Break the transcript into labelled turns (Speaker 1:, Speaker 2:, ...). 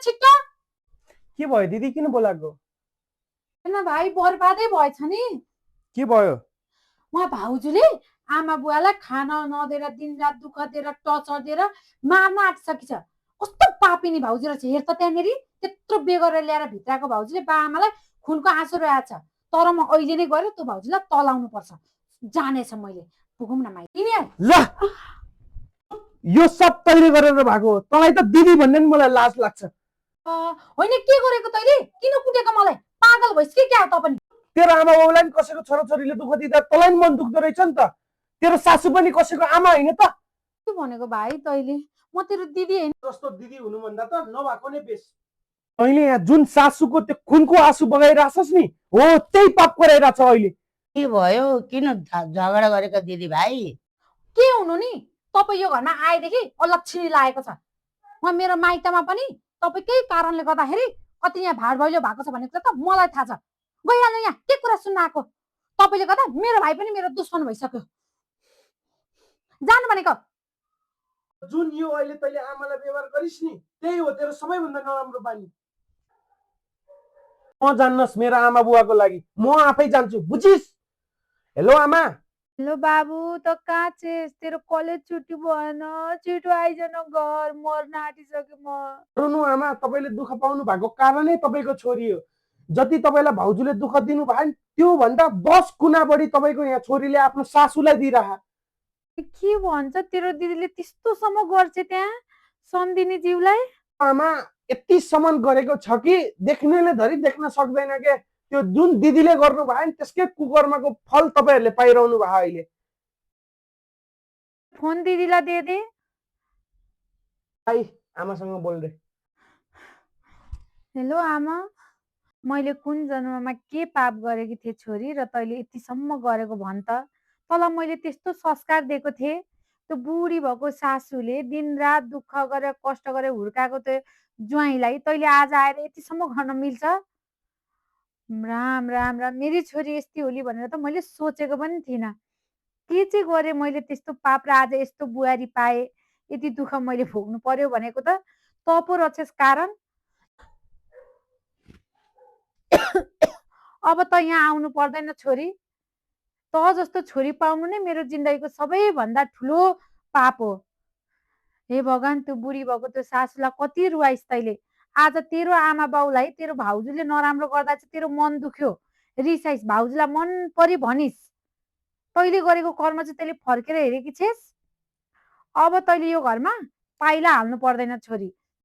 Speaker 1: छिट्टो।
Speaker 2: के भयो दिदी, किन बोलाएको?
Speaker 1: होइन भाइ, बर्बादै भएछ नि।
Speaker 2: के भयो?
Speaker 1: उहाँ भाउजूले आमा बुवालाई खाना नदिएर दिनरात दुःख दिएर टर्चर दिएर मार्न आँटिसकेछ। कस्तो पापिनी भाउजू रहेछ हेर त। त्यहाँनिर त्यत्रो बेगरेर ल्याएर भित्राको भाउजूले बा आमालाई खुनको आँसु रहेछ। तर म अहिले नै गएर त्यो भाउजूलाई तलाउनु पर्छ। जानेछ मैले। पुगौँ न माइ।
Speaker 2: ल यो सब तैले गरेर भएको हो। तँलाई त दिदी भन्ने नि मलाई लाज लाग्छ।
Speaker 1: होइन, के गरेको तैँले? किन कुटेको मलाई? पागल भइस् कि क्या त पनि?
Speaker 2: तेरो आमा बाउलाई नि कसैको छोराछोरीले दुःख दिँदा तँलाई नि मन दुख्दो रहेछ नि त। तेरो सासू पनि कसैको आमा होइन त?
Speaker 1: के भनेको भाइ तैँले? म तेरो दिदी होइन।
Speaker 2: जस्तो दिदी हुनुभन्दा त नभएको नै बेस। तैँले यहाँ जुन सासूको त्यो खुनको आँसु बगाइरहेछस् नि, हो त्यही पाप गराइरहेछ अहिले।
Speaker 3: के भयो? किन झगडा गरेको दिदी भाइ?
Speaker 1: के हुनु नि, तपाईँ यो घरमा आएदेखि अलक्षिणी लागेको छ। म मेरो माइतमा पनि तपाईँकै कारणले गर्दाखेरि कति यहाँ भाड भैलो भएको छ भन्ने कुरा त मलाई थाहा छ। गइहाल्नु यहाँ, के कुरा सुन्न आएको? तपाईँले गर्दा मेरो भाइ पनि मेरो दुश्मन भइसक्यो। जानु भनेको।
Speaker 2: जुन यो अहिले तैँले आमालाई व्यवहार गरिस् नि, त्यही हो तेरो सबैभन्दा नराम्रो बानी। म जान्नस् मेरो आमा बुवाको लागि म आफै जान्छु, बुझिस्? हेलो आमा।
Speaker 1: हेलो बाबु, त कहाँ छेस्? तेरो कलेज छुट्टी भएन? छिटो आइज न घर, मर्न आँटिसक्यो म।
Speaker 2: रुनु आमा, तपाईँले दुःख पाउनु भएको कारणै तपाईँको छोरी हो। जति तपाईँलाई भाउजूले दुःख दिनु भयो नि, त्यो भन्दा 10 गुणा बढी तपाईँको यहाँ छोरीले आफ्नो सासूलाई दिइरह।
Speaker 1: के भन्छ तेरो दिदीले त्यस्तोसम्म गर्छ त्यहाँ सम्धिनी ज्यूलाई?
Speaker 2: आमा यतिसम्म गरेको छ कि देख्नेले धरि देख्न सक्दैन के। त्यो जुन दिदीले गर्नु भयो नि त्यसकै कुकर्मको फल तपाईँहरूले पाइरहनु भयो अहिले।
Speaker 1: फोन दिदीलाई दे।
Speaker 2: भाइ आमासँग बोल्दै।
Speaker 1: हेलो आमा, मैले कुन जन्ममा के पाप गरेकी थिएँ छोरी र तैँले यतिसम्म गरेको भन् त? तँलाई मैले त्यस्तो संस्कार दिएको थिएँ? त्यो बुढी भएको सासूले दिनरात दुःख गरेर कष्ट गरेर हुर्काएको त्यो ज्वाइँलाई तैँले आज आएर यतिसम्म गर्न मिल्छ? राम राम राम, मेरी छोरी यस्तै होली भनेर त मैले सोचेको पनि थिइनँ। के चाहिँ गरेँ मैले त्यस्तो पाप र आज यस्तो बुहारी पाएँ? यति दुःख मैले भोग्नु पर्यो भनेको त तँ पो रहेछस् कारण। अब त यहाँ आउनु पर्दैन छोरी। त जस्तो छोरी पाउनु नै मेरो जिन्दगीको सबैभन्दा ठुलो पाप हो। हे भगवान, त्यो बुढी भएको त्यो सासूलाई कति रुवाइस् तैँले। आज तेरो आमा बाउलाई तेरो भाउजूले नराम्रो गर्दा चाहिँ तेरो मन दुख्यो, रिसाइस्, भाउजूलाई मन परि भनिस्। तैँले गरेको कर्म चाहिँ तैँले फर्केर हेरेकी छेस्? अब तैँले यो घरमा पाइला हाल्नु पर्दैन छोरी।